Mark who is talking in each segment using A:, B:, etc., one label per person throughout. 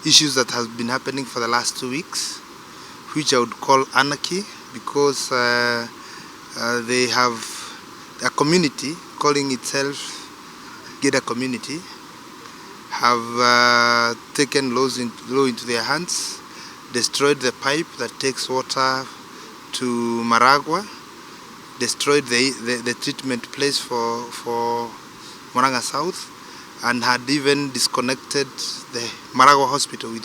A: Issues that have been happening for the last 2 weeks, which I would call anarchy because they have a community calling itself Geda community have taken law into their hands, destroyed the pipe that takes water to Maragua, destroyed the treatment place for Murang'a South, and had even disconnected the Maragua Hospital with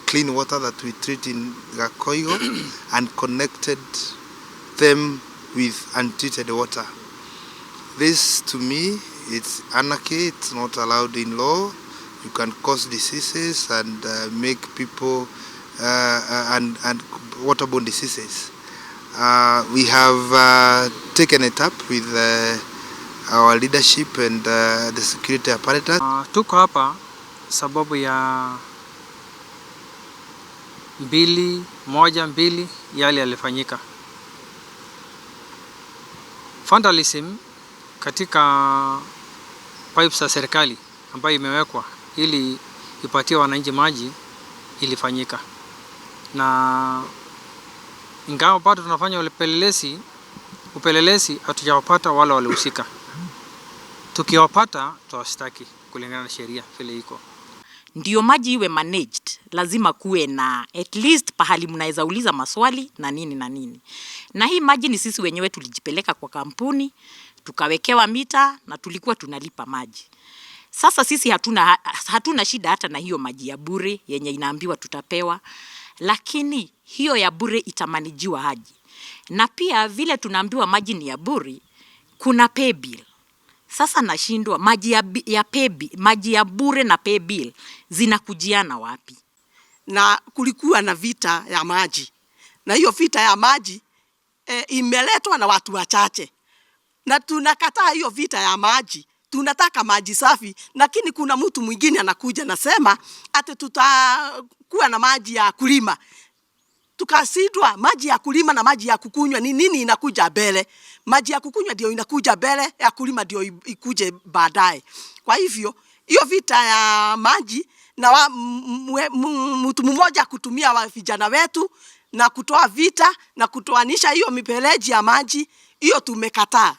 A: clean water that we treat in Gakoigo and connected them with untreated water. This, to me, it's anarchy. It's not allowed in law. You can cause diseases and make people and waterborne diseases. We have taken it up with our leadership and the security apparatus.
B: Tuko hapa sababu ya 212 yale yalifanyika. Vandalism katika pipes za serikali ambayo imewekwa ili ipatie wananchi maji ilifanyika, na ingawa bado tunafanya upelelezi, hatujawapata wale walihusika. Tukiwapata tutawashtaki kulingana na sheria vile iko.
C: Ndio maji iwe managed, lazima kuwe na at least pahali mnaweza uliza maswali na nini na nini. Na hii maji ni sisi wenyewe tulijipeleka kwa kampuni tukawekewa mita na tulikuwa tunalipa maji. Sasa sisi hatuna shida hata na hiyo maji ya bure yenye inaambiwa tutapewa, lakini hiyo ya bure itamanagiwa aje? Na pia vile tunaambiwa maji ni ya bure, kuna pay bill. Sasa nashindwa maji ya pay bill, maji ya bure na pay bill zinakujiana wapi?
D: Na kulikuwa na vita ya maji, na hiyo vita ya maji imeletwa na watu wachache, na tunakataa hiyo vita ya maji. Tunataka maji safi, lakini kuna mtu mwingine anakuja nasema ati tutakuwa na maji ya kulima. Tukashindwa maji ya kulima na maji ya kukunywa ni nini inakuja mbele? Maji ya kukunywa ndio inakuja mbele, ya kulima ndio ikuje baadaye. Kwa hivyo hiyo vita ya maji na mtu mmoja kutumia wa vijana wetu na kutoa vita na kutoanisha hiyo mifereji ya maji, hiyo tumekataa.